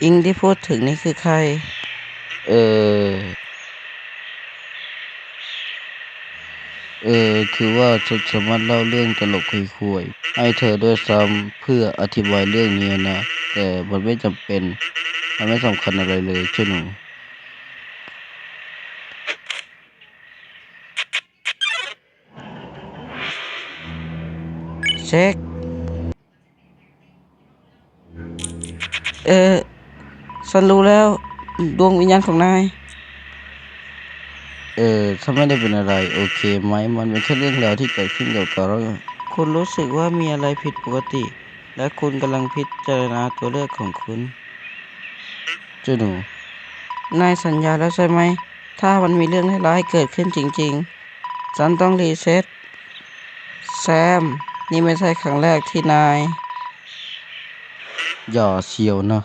ອີງທີ່ພູດເຖິງນີ້ຄືໃຜ? ເອີ ເອີ ຄືວ່າ ສ- ສາມາດເລົ່າເລື່ອງຕະຫຼົກຄວາຍໆໃຫ້ເທີດ້ວຍຊ້ຳ ເພື່ອອະທິບາຍເລື່ອງນີ້ນະ, ແຕ່ມັນໄມ່ຈຳເປັນ, ມັນໄມ່ສຳຄັນອະໄລເລີຍ ເຈົ້າໜູ. ເຊັກ. ເອີ ສັນຮູ້ແລ້ວ, ດວງວິນຍານຂອງນາຍ. ເອີ ເຂົາໄມ່ໄດ້ເປັນອະໄລ, ໂອເຄໄໝ? ມັນເປັນແຄ່ເລື່ອງລາວທີ່ເກີດຂຶ້ນກັບເຂົາ. ຄຸນຮູ້ສຶກວ່າມີອະໄລຜິດປົກກະຕິ ແລະ ຄຸນກຳລັງພິຈາລະນາຕົວເລືອກຂອງຄຸນ. ເຈົ້າໜູ. ນາຍສັນຍາແລ້ວໃຊ່ໄໝ? ຖ້າມັນມີເລື່ອງຮ້າຍໆເກີດຂຶ້ນຈິງໆ, ສັນຕ້ອງຣີເຊັດ. ແຊມ, ນີ້ແມ່ນໃຊ່ຄັ້ງແລກທີ່ນາຍ. ຢ່າສ່ຽວນະ.